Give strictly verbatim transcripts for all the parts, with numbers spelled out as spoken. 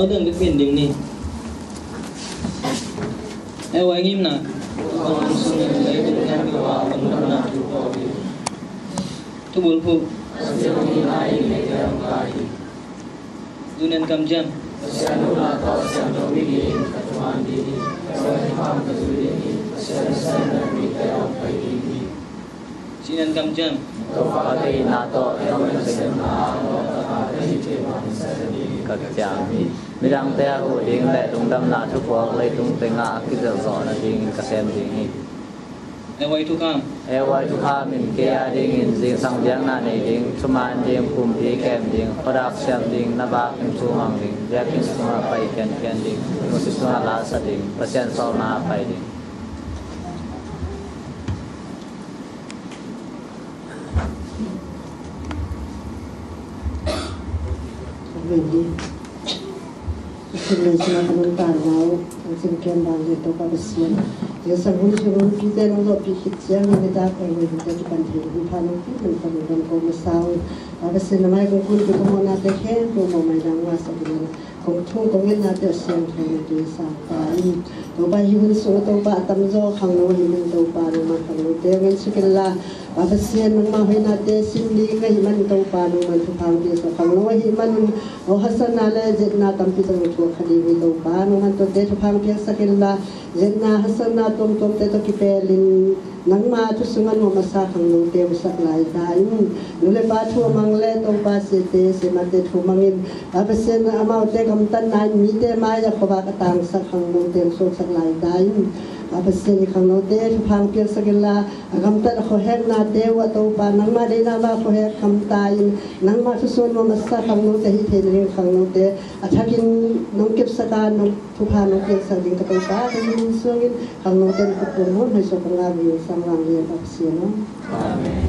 Dang ka kin ding ni. E wai ngim na. Tubul pu. Dunen kam jam. Sinan kam jam. Ka ciam hi. Midangte a huh ding le lungdamna thupuak leitung tengah a kizelh zawh nadingin ka sem ding hi. E wai thukham. E wai thukham in kei a dingin zingsang biakna nei ding, thuman ding, pumpi kem ding, khuadak siam ding, na bak in thu mang ding, biakinn sungah pai kiankian ding, musi sungah lasah ding, Pasian sawlna ah pai ding. Amen. Amen. Sina kanun tanau, ang singken bang dito pa basian. Yung sa huli sa huli kita nung lo pikit siya, yung kita kay yung kita di pantin. Yung paano kita nung tanong ko masaw. Tapos sinamay kong kuli ko mo natin, kaya ko mo may nang wasa ko na. Kong tung kong yun natin, siyang kaya natin sa kain. Topa hihun so, Topa atamzo, kang no himan, Topa nung man kang no te, ngan sukila. Papa sian nangmah hoihnate sim ding ahih man Topa nangman thupha hong piaksak khang lo ahih man un. Aw hasana le ziatna tampi tawh nong thuak kha ding hi Topa nangman tuate thupha hong piaksak inla, ziatna hasana tuamtuamte tawh kipelin nangma thu sungah nuam a sa khang lote hong sak lai ta in. Nu le pa thu a mang le Topa siate siamahte thu mangin Papa sian amaute gamtatna in mite mai-ah khuavak a tangsak khang lote hong suaksak lai ta in. Papa sian i khang lote thupha hong piaksak inla, a gamtat a khuaheknate uh ah Topa nangmah deihna mah khuahek kham ta in, nangmah thusuan mah masa khang note hi thei nading khang note a thakin nong kepsak a, nong thupha nong piaksak ding ka Topa ka hi min suangin khang note na khut pum mun hoi suak ka ngak ding sang lang lian a Pasian aw. Amen.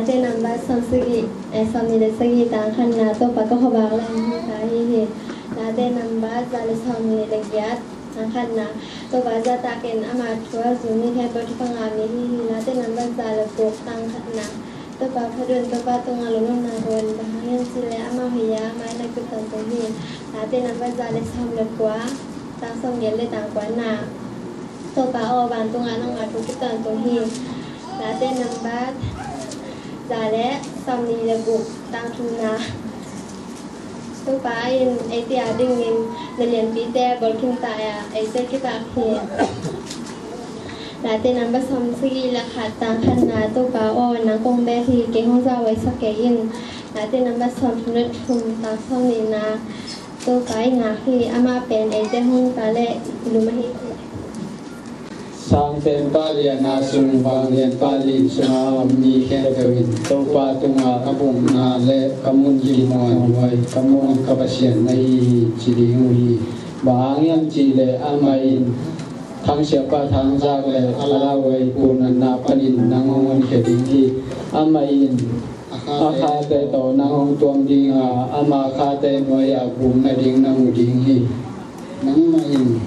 Late nambat sawm sagih, eh, sawmnih le sagih, tang khatna. Topa, ka khuavak lam hong ta ahi hi. Late nambat za le sawmnih le giat, tang khatna. Topa, zahtakin ama thu a zui mi khempeuh thupha ngah mi ahi hi. Late nambat za le guk, tang khatna. Topa phat un, Topa tungah lungnopna ko in, bang hang hiam cih leh amah hoih a, amah in na kip tawntung hi. Late nambat za le sawm le kua, tang sawmgiat le tang kuana. Topa aw, vantungah nangmah thu kip tawntung hi. Late nambat za le sawmnih le guk, tang thumna. Topa in eite adingin na lianpite a golkhin ta a, eite kizak hi. Late nambat sawm sagih le khat, tang khatna. Topa aw, nang kong bek hi, kei hong zahhuaisak kei in. Late nambat sawm thum le thum, tang sawmnihna. Topa i ngak hi, amah pen eite hong ta leh i lum ahi hi. Sang pen pahlianna sung, vanglian pahli sunga om mi khempeuh in Topa tungah ka bukna le ka mun kimuanhuai, ka mun ka Pasian na hi hi, ci ding uh hi. Bang hang hiam cih leh amah in thangsiapa thangzak le a lauhuai punanna panin nang hong honkhia ding hi. Amah in a khate tawh nang hong tuam ding a, ama khate nuai-ah bum nading na mu ding hi. Nangmah in,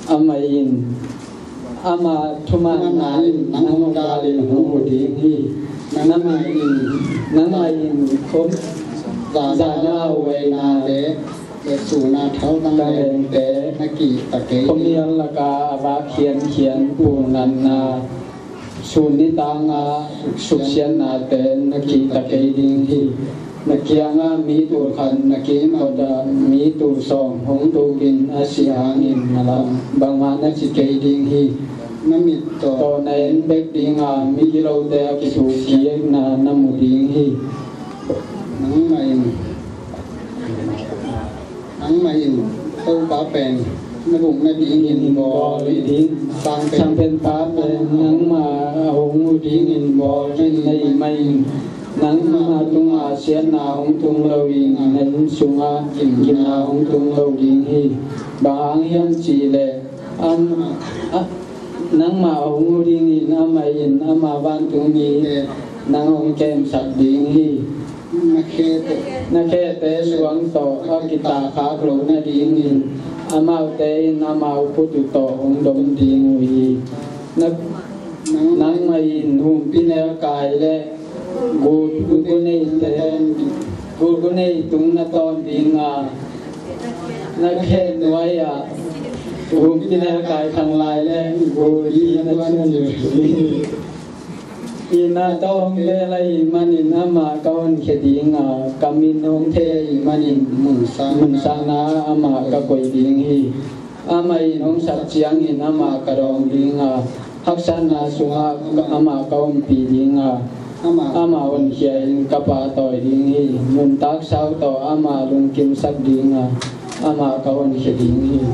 amah in, ama thumanna in nang hong galin hong hu ding hi. Nangmah in, nangmah in khom zana huaina le, le suna thautang lengte na kihta kei ding. Khuamial laka a vak khiankhian punanna, sun nitang a suksiatnate na kihta kei ding hi. Na kiangah mi tul khat, na kiang kotah mi tul sawm hong tukin a sih hangin na lam bangmah na ci kei ding hi. Na mit tawh na en bek ding a, migilote a kisukkikna na mu ding hi. Nangmah in, nangmah in Topa pen na guk nadingin bawl ding. Sangpen, Sangpenpa pen nangmah a hong hu dingin bawl ding na hih manin, nangmah tungah siatna hong tung lo ding, na inn sungah gimna hong tung lo ding hi. Bang hang hiam cih leh, am, a, nangmah a hong hu dingin amah in ama vantungmite nang hong kemsak ding hi. Na khete, na khete suang tawh a kitakhak loh nadingin amaute in amau khut uh tawh hong dom ding uh hi. Na, nangmah in humpinelkai le gul, gulguneite, gulgunei tung na tawn ding a, na khe nuai-ah humpinelkai khang lai le gulpi na tuan ding hi. Itna tawh hong bel ahih manin amah ka honkhia ding a, ka min hong thei ahih manin mun sang, mun sangna-ah amah ka koih ding hi. Amah in hong sap ciangin amah ka dawng ding a, haksatna sungah amah ka ompih ding a, amah honkhia-in ka pahtawi ding hi. Nuntak sau tawh amah lungkimsak ding a, amah ka honkhia ding hi.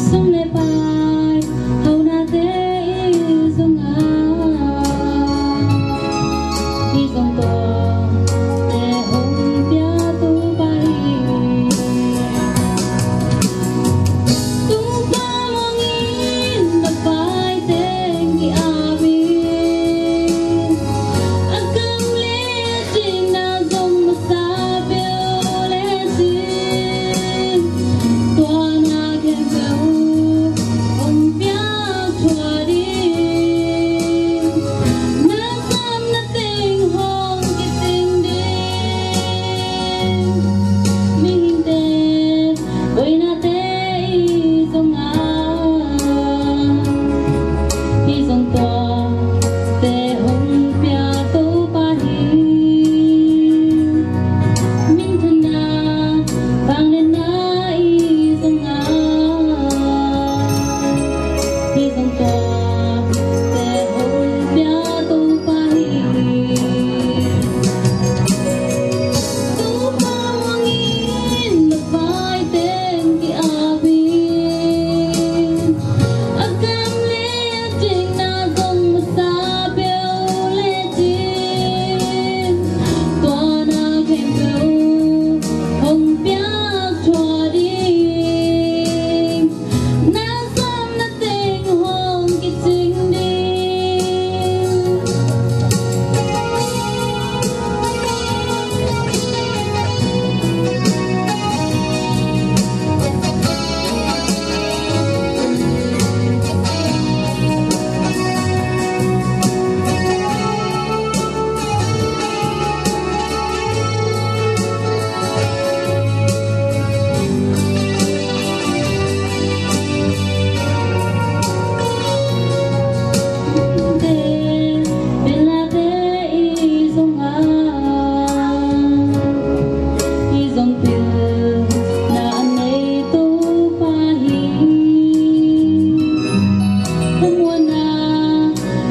Sum le pai, haunate i zong a, i zong tuate hong pia Topa hi. Topa muang in na vai teng ki-ap in, a kam le a cingna zong masa peuh le cin, tua na khempeuh hong piak thuah ding, na samna teng hong kicing ding. Mihingte buainate i zong a, i zong tuate hong pia Topa hi. Minthanna, vangliatna i zong a, i zong tuate hong pia Topa hi. Topa muang in na vai teng ki-ap in, a kam le a cingna zong masa peuh le cin, tua na khempeuh hong piak thuah ding, na samna teng hong kicing ding.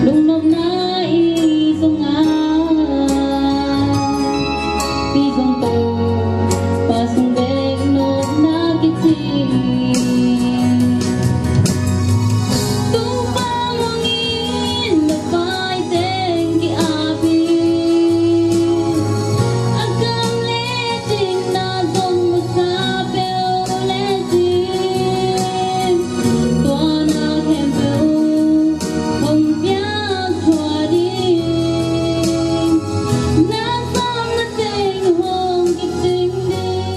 Lungnopna i zong a, i zong Topa sung bek nopna kici. Topa muang in na vai teng ki-ap in, a kam le a cingna zong masa peuh le cin, tua na khempeuh hong piak thuah ding, na samna teng hong kicing ding.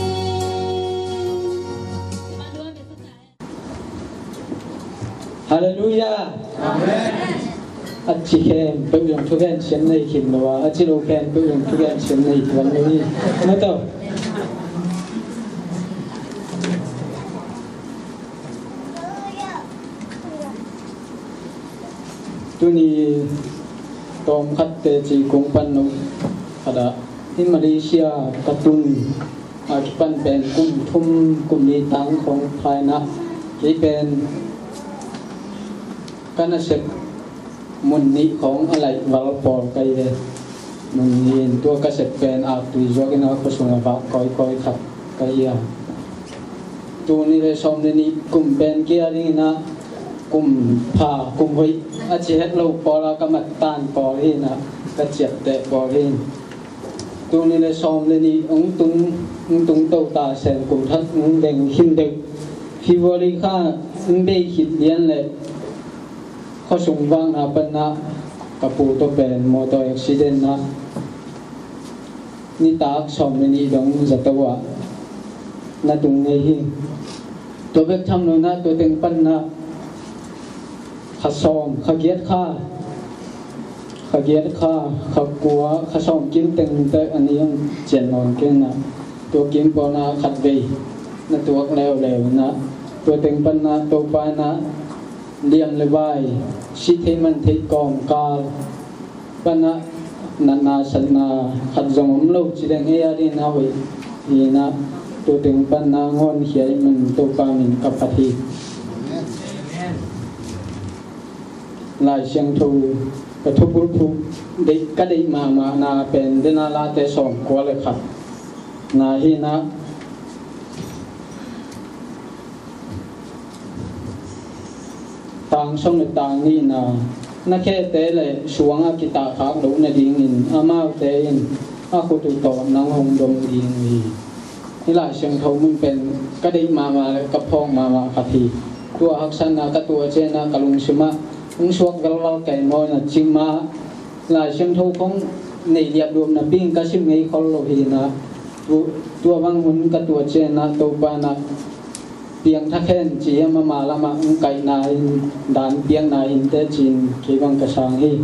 Halleluiah. Amen. A ci khempeuh zong thugen siam nei khin lo a, a ci lo khempeuh zong thugen siam nei khin lo hi. Maw taw. Tuni tawm khat teci kung pan no khat ah, hih Malaysia ka tun a kipan pen kum thum kum nih tang khawng pha in ah, kei pen ka nasep mun nih khawng a laih val pawl ka hi ve. Mun nih in tua ka sep pen aktui zuak in ah khuasung a vak kawikawi khat ka hi a. Tul nih le sawm le nih kum pen kei a ding in ah kum pha kum hoih a ci het lo pawl a ka mat tan pawl hi in ah, ka ciapteh pawl hi. Tul nih le sawm le nih hong tung, hong tung to ta sen, kum thak hong deng khin deuh. February kha hong bei khit lian leh khuasung vakna pan ah ka pu tawh pen motor accident ah nitak sawm le nih dong zato ah na tung ngei hi. Tua bek tham lo in ah tua teng pan ah kha sawm, kha giat kha, kha giat kha, kha kua, kha sawm kim teng teh a ni hong cian nawn kei in ah, tua kim pawl ah khatvei na tuak leuleu in ah, tua teng pan ah Topa in ah liam le vai, sih theih man theih kawmkal pan ah natna satna khat zong om lo ci leng ei a ding in ah hoih hi in ah, tua teng pan ah ngawnkhia ih man Topa min ka phat hi. Lai Siangtho ka thupulphu deih, ka deih mahmahna pen Dena Late sawm kua le khat na hi in ah, tang sawm le tang nihna, na khete le suang a kitahkhak loh nadingin amaute in a khut uh tawh nang hong dom ding uh hi. Hih Lai Siangtho mun pen ka deih mahmah le ka phawk mahmah khat hi. Tua haksatna ka tuah ciangin ah ka lungsim ah hong suak velval kei maw na cih mah, Lai Siangtho khong nei liapluap napi in ka sim ngei khol lo hi in ah, tu, tua bang hun ka tuah ciangin ah Topa in ah piangthak hen ci hiam, ama lamah hong kaihna in, dan piakna in teh ci-in kei bang ka sang hi.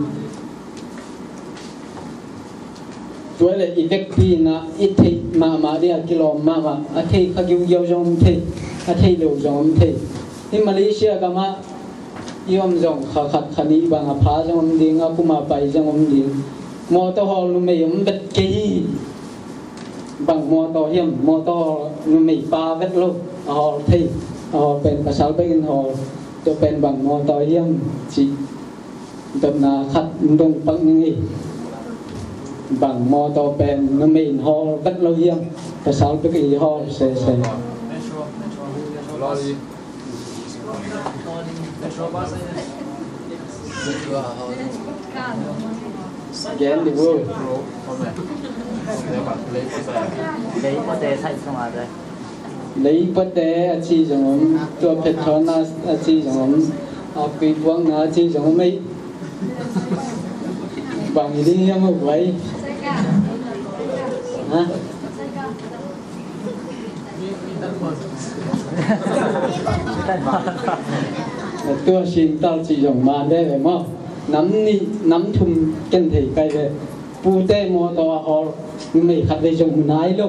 Tua leh i vekpi in ah i theih mahmah ding a kilawm mahmah, a thei kha giugiau zong om thei, a thei lo zong om thei. Hih Malaysia gam ah i om zong kha khat kha nih bang a pha zong om ding, a kum a pai zong om ding. Mawtaw hawl numei om vet kei hi. Bang mawtaw hiam, mawtaw numei pha vet lo, a hawl thei, a hawl pen pasal bek in hawl, tua pen bang mawtaw hiam cih dotna khat dong pak ning ei. Bang mawtaw pen numei in hawl vet lo hiam, pasal bek in hawl sese. Gen di bu. Lei pate a ci zong om, tua phetthawna a ci zong om, a kuipuakna a ci zong om ei. Bang hi ding hiam a guai? Ha? Tua singtal cih zong man veve maw? Nam nih nam thum ken thei kai ve. Pute mawtaw a hawl numei khatvei zong mu nai lo.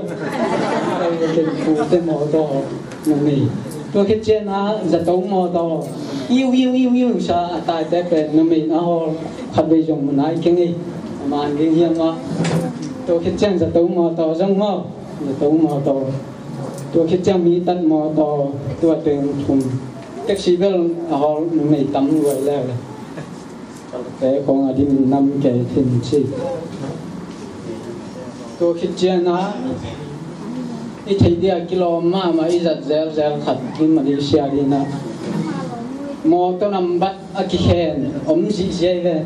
Pute mawtaw a hawl numei. Tua khit ciangin ah zato mawtaw iu iu iu iu sa a taite pen numei a hawl khatvei zong mu nai keng ei. A man ding hiam ah. Tua khit ciang zato mawtaw zong maw. Zato mawtaw. Tua khit ciang mi tat mawtaw, tua teng thum. Taxi bel a hawl numei tam luai lel. Te khong a dim nam kei thin ci. Tua khit ciang ah i theih ding a kilawm mahmah i zat zelzel khat hi Malaysia ding ah. Mawtaw nambat a kikhen om zihziah ve.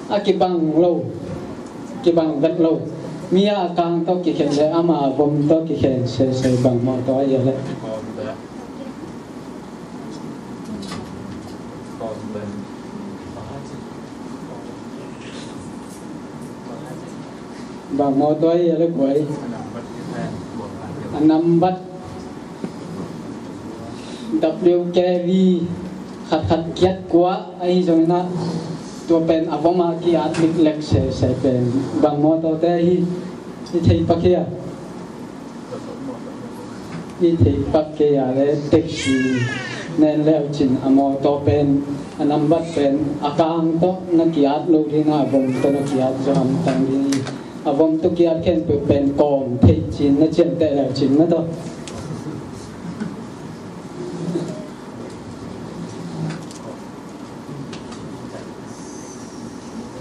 A kibang lo, kibang vet lo. Mi a kang tawh kikhen le ama a vom tawh kikhen sese, bang mawtaw a hia le? Bang mawtaw a hia le guai? A nambat W K V khat khat giat kua ahi zongin ah, tua pen a vom a ki-at liklek sese pen bang mawtaw te hi? I theih pak hia? I theih pak kei a le taxi nen leu cin a mawtaw pen A nambat pen a kang tawh na kiat lo ding a, a vom tawh na kiat zaw hamtang ding hi. A vom tawh kiat khempeuh pen kawm theih cin na ciamteh leu cin na tawh.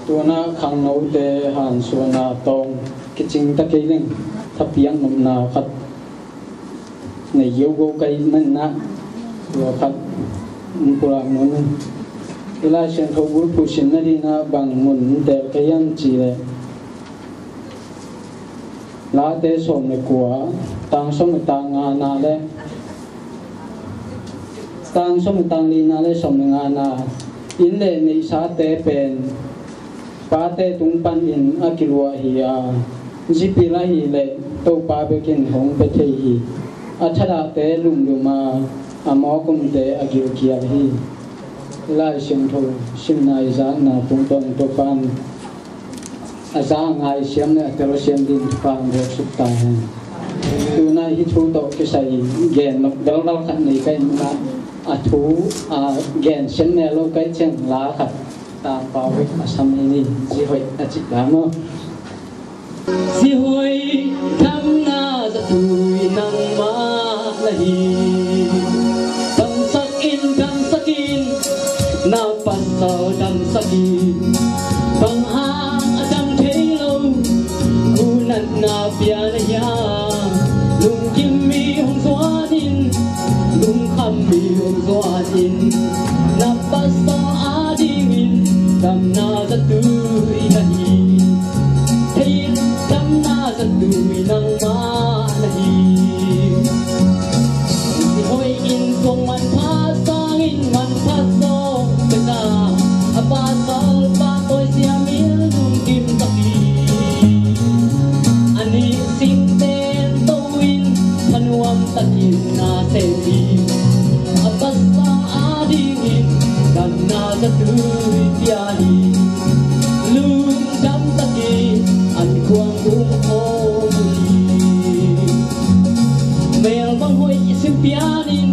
Tuna khangnote hansuahna tawng kicing ta kei leng thapiak nopna khat nei yogo kai manna tua khat pulak nung. I Lai Siangtho bulphuh simna dingin bang mun tel ka hiam cih leh Late sawm le kua, tang sawm le tang ngana le tang sawm le tang lina le sawm le ngana. Inn le neihsate pen pate tung panin a kiluah hi a, zipil ahih leh Topa bekin hong pia thei hi. A thadahte lumlum a, a mawk umte a gilkial hi. Lai Siangtho simna i zakna tungtawn Topa'n a za a ngai siam le a tel siam ding Topa'n hong suk ta hen. Tuna hih thu tawh kisai gen lok belbal khat nei ka hih manin a thu a gen siam ne lo ka hih ciang la khat tangpau a sam hi ni. Zi hoih a cih dan maw? Zi hoih damna zatui nangmah na hi. Damsak in, damsak in, na pasal damsak in. Bang hang a dam thei lo, gunatna pia na hiam? Lungkim mi hong zuan in, lungkham mi hong zuan in, na pasal adingin damna zatui na hi. Thei in, damna zatui nangmah na hi. Zi hoih in suang manpha sangin manpha zaw pek a, a pasal pa tawi siam in lungkim tak hi. A nik singte to in thanuam takin na sem hi. A pasal adingin damna zatui pia hi. Lungdam takin an kuang um khawm hi. Mel bang hoih i sim pianin,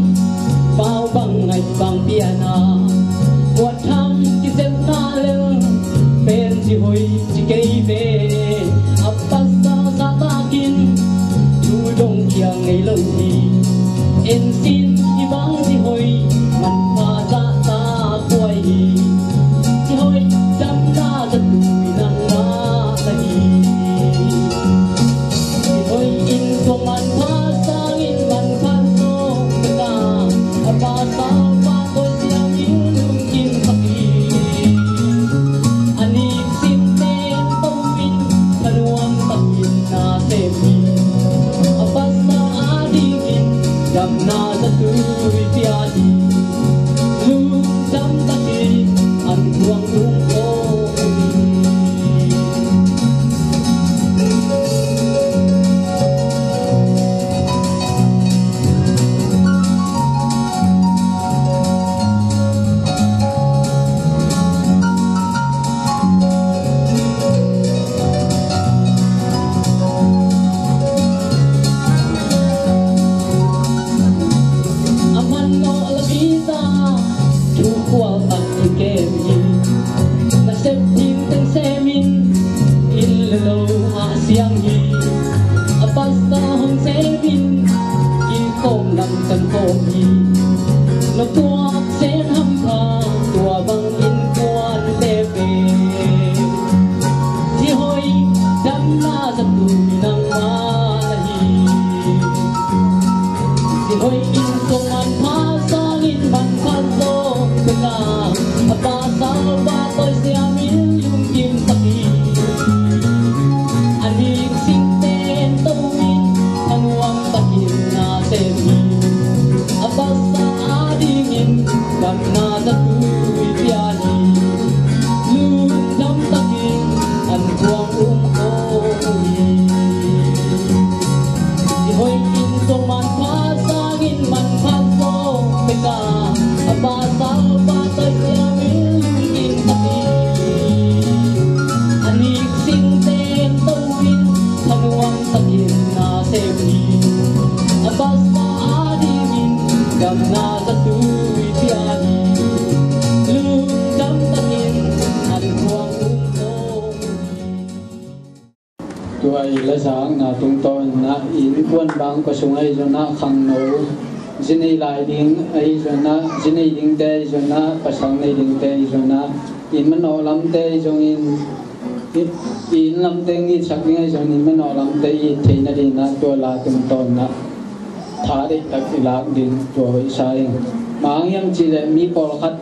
pau bang ngaih bang pian a, kuat tham kisepna lel pen zi hoih ci kei ve. A pasal zahtakin thu dong khial ngei lo hi. En sin, hih bang zi hoih manpha zahtak huai hi. Zi hoih damna zatui nangmah na hi. Zi hoih in suang manpha sangin manpha zaw pek a, a pasal pa tawi siam in lungkim tak hi. A nik singte to in thanuam takin na sem hi. A pasal adingin damna zatui pia hi. Lungdam takin an kuang um khawm hi. A man nawh la visa thu khual tak i kem hi. Nasep ding teng sem in, inn le lo a siang hi. A pasal hong sem in, kikhawm lam tam khawm hi. Na puak sem hampha, tua bang innkuante pen zi hoih damna zatui nangmah na hi. Zi hoih in suang manpha sangin manpha zaw pek a, a pasal pa tawi siam in lungkim tak hi. A nik singte to in thanuam takin na sem hi. A pasal adingin damna zatui pia hi. Lungdam takin an kuang um khawm hi. Tua i la zakna tungtawn in ah, i innkuan bang kua sung ahi zongin ah, khangno, zi nei lai ding ahi zongin ah, zi nei dingte ahi zongin ah, pasal nei dingte ahi zongin ah, i manawh lamte ahi zongin, i, i inn lamte ngitsak ding ahi zongin, i manawh lamte i theihna dingin ah, tua la tungtawn in ah tha deihtak i lak ding tua hoih sa ing. Bang hang hiam cih leh mi pawlkhat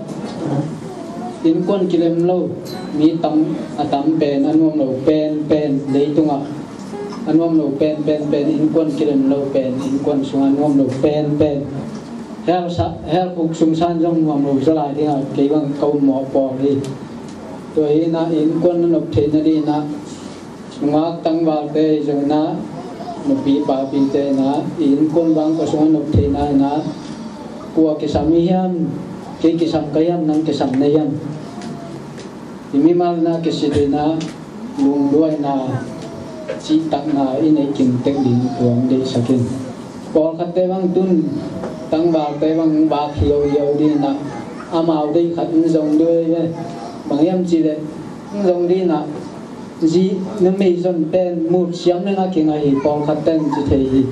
innkuan kilem lo, mi tam, a tam pen, a nuam lo pen pen, leitungah a nuam lo pen pen pen, innkuan kilem lo pen, innkuan sungah a nuam lo pen pen, hell sa, hell khuk sung san zong nuam lo zaw lai dingah kei bang ka um mawk pawl hi. Tua hi in ah, innkuan na nop theihna dingin ah, nungak tangvalte ahi zongin ah, nupi papite in ah, i innkuan bang kua sungah nop theihna in ah, kua kisam i hiam, kei kisam ka hiam, nang kisam na hiam, i mimal in ah kisit in ah, lungduaina, cihtakna i neih kim tek ding tua hong deihsak in. Pawlkhatte bang tun, tangvalte bang vak hiauhiau dingin ah, amau deih khat in zong duai ve. Bang hiam cih leh, in zong dingin ah, zi, numei zon pen mut siam leng a kingah hi, pawlkhatte in ci thei hi.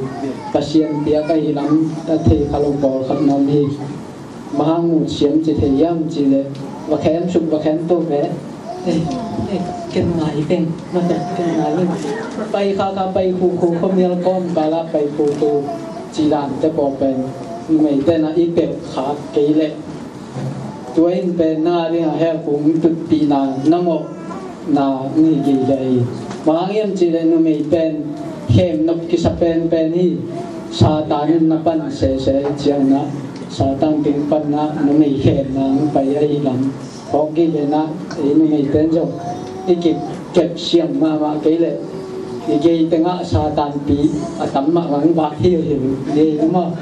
Pasian piak ahi lam a thei kha lo pawlkhat na om hi. Bang hang mut siam ci thei hiam cih leh, va khem suk, va khem tuk ve. Eh, eh, ken ngai teng, ma teng, ken ngai teng. Pai kha kha, pai khu khu, khuamial kawmkal ah pai khu khu, ci dan te pawl pen, numeite in ah i pelh kha kei leh, tua in pen na dingah hell khuk tutpihna, na mawhna, ni gei gei. Bang hang hiam cih leh numei pen khem nop kisa pen pen hi. Satan in na pan sese ciangin ah, Satan teng pan ah numei khemna hong pai ahih lam phawk gige in ah, ei numeite in zong i kip kep siam mahmah kei leh, i gei tengah Satan pi a tam mah bang vak hiauhiau gei maw.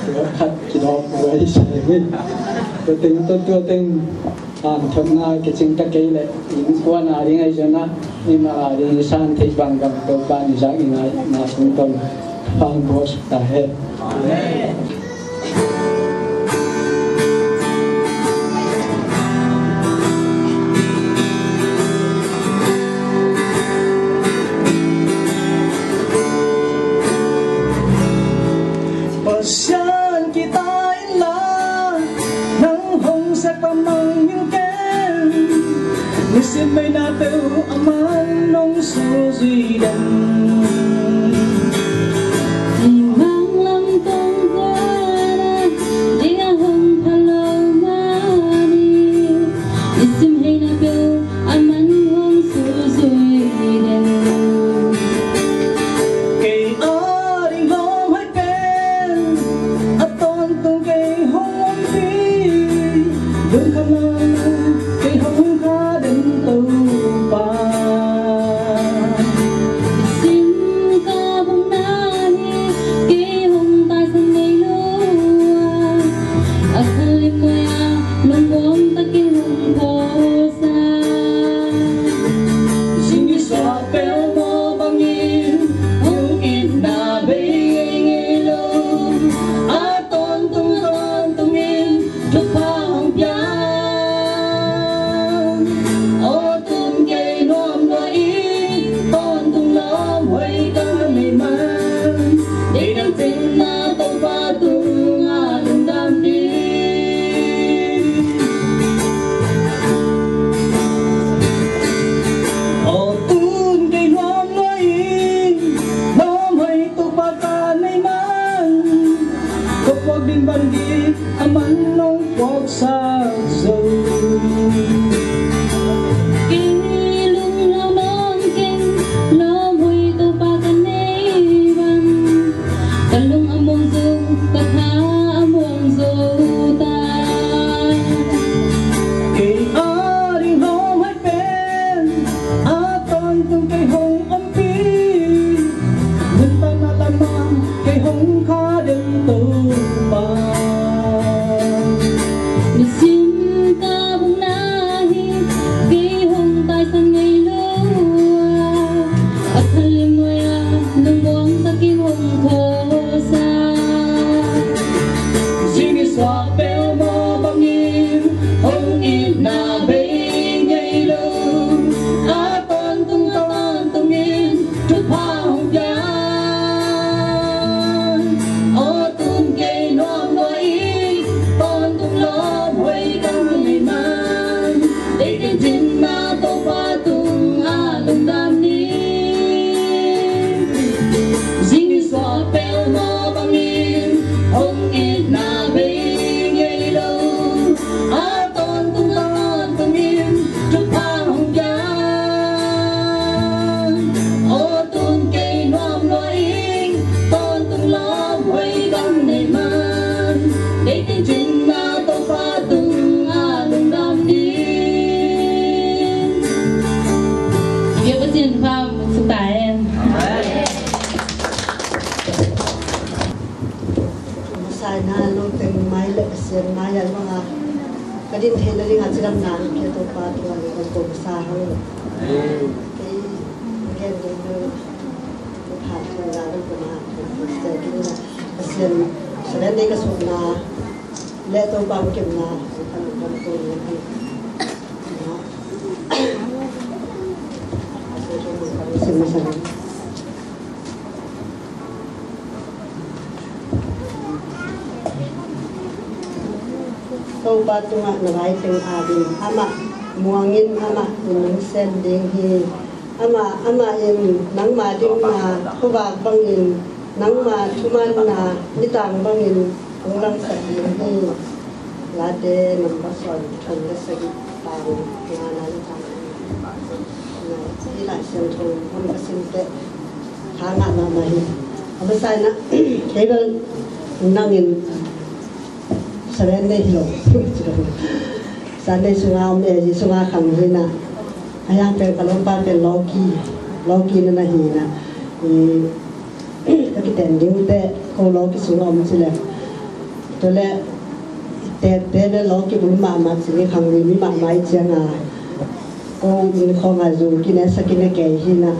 Tua khat kidawk tua i sa hi. Tua teng, tua, tua teng hanthawnna kicing ta kei leh, innkuan a ding ahi zongin ah, mimal a ding i san theih bangbang Topa in i zak i ngaihna tungtawn hong buaksuk ta hen. Amen. Pasian kita in la, nang hong sep a mang in ken, nisim meina peuh a man nong suzui den. Ei mang lam tong zana, ei a hong pha lo mani, nisim meina peuh a man hong suzui den. Kei a ding lawm hoih pen a tawntung kei hong ompih, lungkham lo kei hong kha den Topa. Sian mai a bang a ka din theihna ding a cidamna hi kei Topa tungah ka ko ka sa hang. Kei gen ding lo. Ka phat ka la ding ka ma ka sian ding a ka sian Seven Day ka sukna le Topa ka kemna ka kan kan ko ni. Topa tungah na vai teng ading amah muangin amah in hong sem ding hi. Amah, amah in nangma dingna khuavak bangin nangma thumanna nitang bangin hong langsak ding hi. Late nambat sawm thum le sagih, tang ngana le tang nga. Hih Lai Siangtho mun ka sim teh tha ngah mahmah hi. A masa in ah kei bel nangin Seven Day hi lo. Sunday sunga om e, sunga khang hi na. A yang pen ka lawmpa pen lawki, lawki na na hi na. Ka kiten ding teh ko lawki sunga om ci le. Tua le tete le lawki bul mahmah ci ni, khang ni mi mahmah i cianga ko inn khawng a zu kine sa kine kei hi na.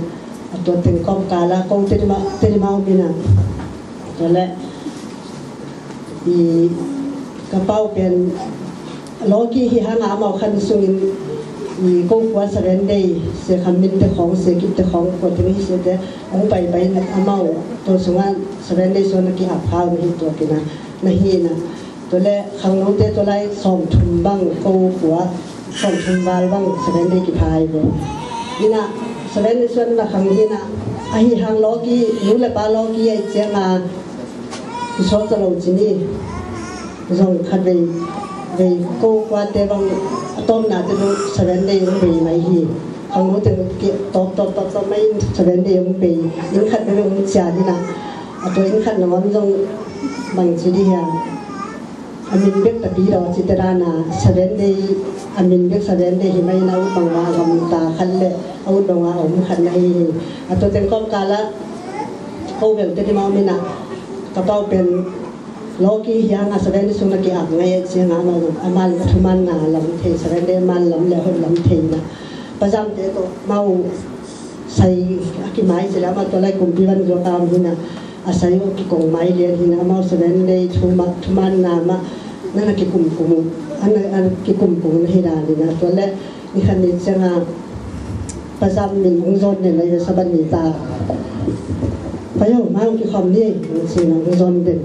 A tua teng kawmkal a ko teni mah, teni mah om hi na. Tua le i ka pau pen lawki hi hanga amau khan sungin i ko khua Seven Day, Sia Kham Min te khawng, Sia Kip te khawng, kua teng hi sia te hong paipai na amau tua sunga Seven Day sung na ki-ap khau na hi tua kina na hi na. Tua le khangnote tua lai sawmthum bang ko khua, sawmthum val bang Seven Day kipha hi ve. Ina Seven Day suan na khang hi na, ahi hang lawki, nu le pa lawki ai cianga i sawt ta lo ci ni. Zong khat vei, vei ko khuate bang a tawpna te bang Seven Day hong bei mai hi. Khangnote ki tawp, tawp, tawp, tawp mai Seven Day hong bei. Inn khat vei hong cian hi na. A tua inn khat na wan zong bang ci di hia. A min bek tapi lo ci te dana Seven Day, a min bek Seven Day hi mai na ut bang a gamta khat le a ut bang a om khat na hi hi. A tua teng kawmkal a ko bel te di ma om hi na. Ka pau pen lawki hi hanga Seven Day sung na ki-ap ngai a cianga amau, amau thumanna lam thei, Seven Day man lam le hoih lam thei na. Pazamte tawh mau sai a kimai ci le amau tua lai kumpi van zuak a om hi na. A sai uh kikong mai lian hi na, amau Seven Day thuma, thumanna mah na na kikumkum uh, a na, a na kikumkum na hi dan hi na. Tua le ni khat ni cianga pazam min hong zon den lai ve Sabbath ni ta. Pai ho, ma hong kikhawm ni, hong ci na hong zon den.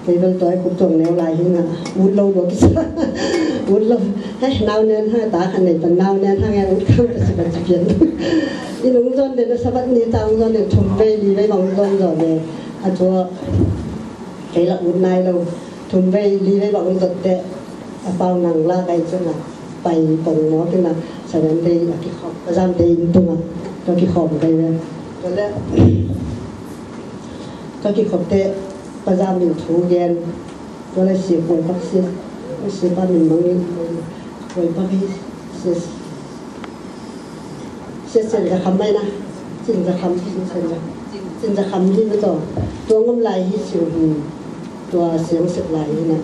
Kei bel tua i kut tuang neu lai hi na, ut lo dua kisa. Ut lo. Hei, nau nen hang ta khan nei pan nau nen hang e ut kham ta si pan ci pian. I hong zon den na Sabbath ni ta hong zon den thum vei li vei bang hong zon zon le. A tua kei la ut nai lo. Thum vei li vei bang hong zon te a pau nang la kai cun a pai pong mawk in a Seven Day a kikhawm. Pazam te inn tungah ka kikhawm kai ve. Tua le ka kikhawm te pazam in thu gen. Tua le sia kuai pak sia, sia pa min mang in kuai pak hi sia. Sia Cin Za Kham mai na. Cin Za Kham, Cin Za Kham. Cin Za Kham hi na tua. Tua ngom lai hi siu hi. Tua siang sep lai hi na.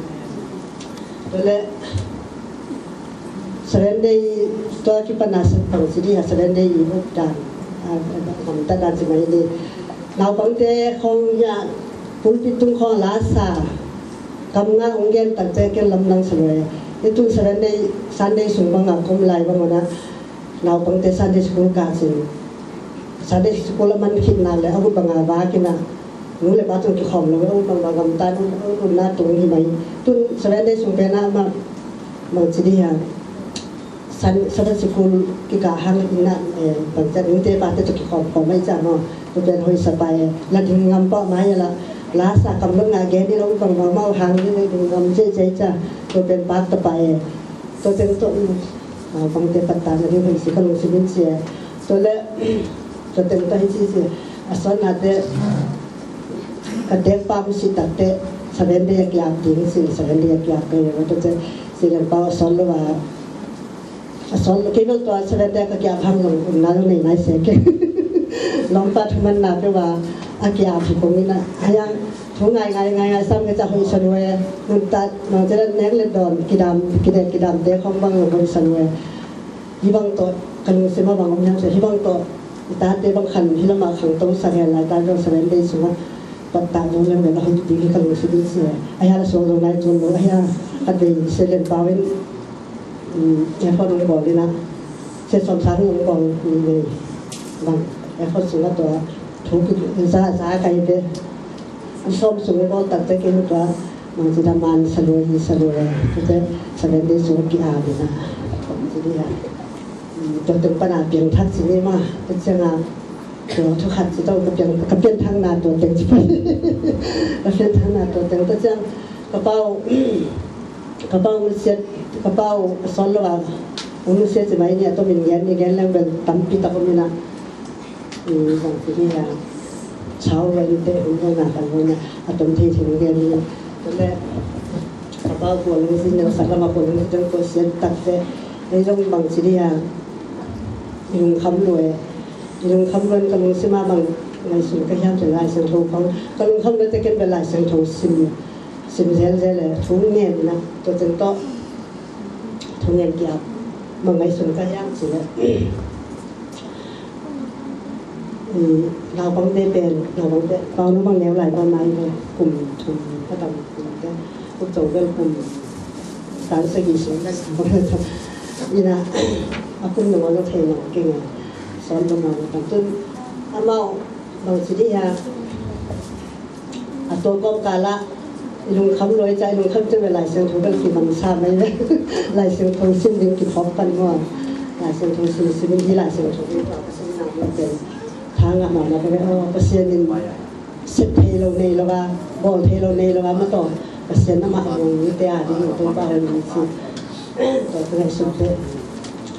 Tua le Seven Day tua kipana sep pang si di ha Seven Day i buk dan. A, a, a, ngam ta dan si mai ni. Naupangte khong ya pulpit tung khong la sa. Kam nga ung gen tak te ken lam lang sa lue. Ni tun Seven Day, Sunday sung bang a kom lai bang ona. Naupangte Sunday school kah cin. Sunday school a man khit nak le a ut bang a vak in a. Nu le pa tun kikhawm lo a ut bang a gamta nu a ut na tung hi mai. Tun Seven Day sung pen a ma mang ci di ha. Sun, Sabbath school kikah hang in a, eh, bang ciat nu te pa te tun kikhawm khawm mai ca maw. Tua pen hoih sa pai la ding ngam pah mai la. La sa kam lo na gen in a ut bang a mau hang in a ding ngam cei cei ca. Tua pen pak ta pai. Tua pen tua in. Naupangte pattah na ding hun si ka lungsim in sia. Tua le, tua teng tua hi ci sia. A sawtnate, ka tek pa mu si takte, Seven Day a kiap ding si, Seven Day a kiap ding, tua te, si leng pau a sawt lo a. A sawt lo, kei bel tua Seven Day ka kiap hang lo, um na lo nei nai se ke. Lawmpa thumanna peuh a, a ki-ap hi kong ina. Ahi hang thu ngai ngai ngai ngai sam ka ca hoih sa lua e. Nuntak nong cih leh nek le dawn kidam, kidek kidamte khong bang lo hoih sa lua e. Hih bang tawh ka lungsim ah bang om hiam cih leh, hih bang tawh i tate bang khan hih lamah khangto sak hen lai, tate bang Seven Day sungah pattah zo leng bel a hoih ding hi ka lungsim in ci e. Ahi hang a suang zo nai tuan lo, ahi hang khatvei Sia Lian Pau in, um, effort hong bawl in a, Sia Sawm Sang in hong bawl ni vei bang effort sungah tua thu ki za za kai ve. Sawm sung i bawl tak te kin tua, mang ci da man sa lua hi sa lua. Tua te Seven Day sung ki-ap in a, ci di a. Tua teng pan a piangthak ci ni ma, tua ciang a, tua thu khat ci tawh ka piang, ka pianthakna tua teng ci pan. Ka pianthakna tua teng, tua ciang ka pau, ka pau nusiat, ka pau a sawl lo a, nusiat ci mai ni a, tua min gen ni gen leng bel tampi tak om in a. Bang ci ni a, sau ven te, hun ven a kan hun a, a tom thei thei gen ni. Tua le, ka pau kua lungsim neu sak lam a kua lungsim tua siat tak te. Ei zong bang ci ni a, i lungkham lua e. I lungkham lua in ka lungsim ah bang ngaihsun ka hiam cih leh Lai Siangtho khong. Ka lungkham lua te ken bel Lai Siangtho sim, sim zel zel e, thu ngen na, tua teng tawh. Thu ngen ki-ap bang ngaihsun ka hiam cih leh, naupangte pen, naupangte, pau nu bang neu lai pau nai ve, kum thum ka tam kum te, kum thum bel kum, tan sagih sung ka tam. Ina, a kum nungah lo thei lo keng a, sawn lo ma lo tam tun, amau bang ci di a, a tua kawmkal ah i lungkham lua i ca, i lungkham ciang ve Lai Siangtho bel kimang sa mai ve. Lai Siangtho sim ding kiphawk pan maw. Lai Siangtho sim sim in hi, Lai Siangtho ding tua ka simna ding pen tha ngah mahmah ka ve. Aw, Pasian in sep thei lo nei lo a, bawl thei lo nei lo a, ma tawh Pasian amah a muang mite a ding Topa hong ci. Tua ka ngaihsut te,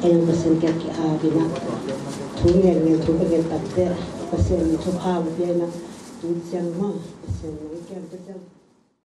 ei ang Pasian kiang ki-ap in a, thu ngen ngen thu ka ngen tak te, Pasian in thupha hong pia in a, tu ciang maw Pasian hong kiang te ciang